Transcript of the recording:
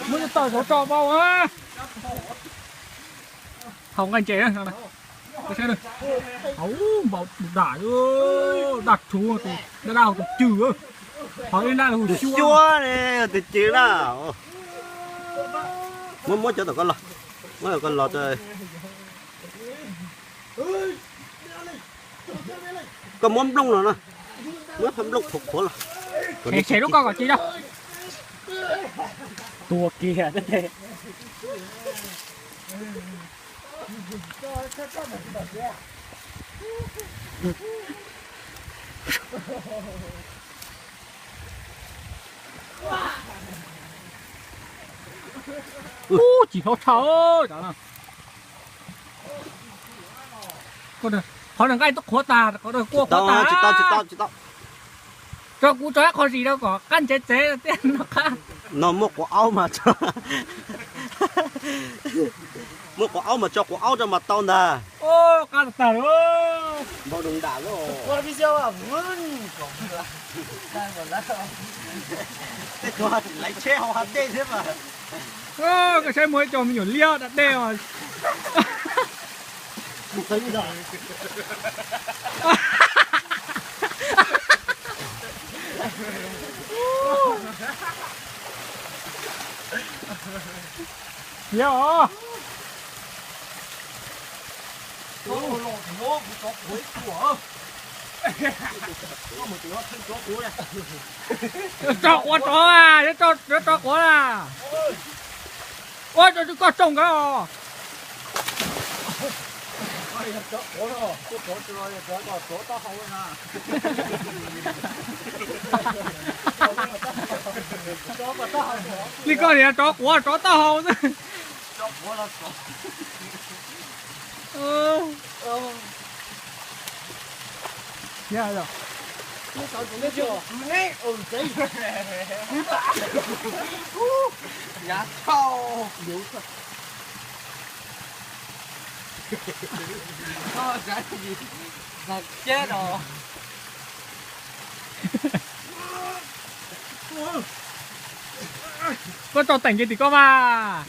Muab tawm saum tso npau. Haus nqaij ntses na. Haus npau dam, daj rhuv, daj daj haus tus cw. Haus ib daj hu xyuab ne, tus cw na. Muab muab cov tom koj los, muab tom koj los. Koj muab nplooj no na, muab nplooj qhuav qhuav los. Tshem lub koj kom ci na. Tua kiag. Ub, tsis hlob tshaj. Qhov nqaij twb qhuav tag, qhov kua qhuav tag. Tsis tau, tsis tau, tsis tau. Tso kuv tso ib qho zis rau kom qab ntsev tsev thiab no qab. No muaj quav aub mas tso, muaj quav aub mas tso quav aub rau mas tau ntag. Qab tag. Npau dam lawm. Tej tug laiv tsheb hauv hav dej thiab mas. Koj saib muaj ib co me nyuam liab da dej os. Liab os. Tso quav rov, yuav tso quav na. Ua rau koj tsoo nkawd os. Li koj niam rov quav rov taub hau xwb. Koj tso teem ces tim koj mas.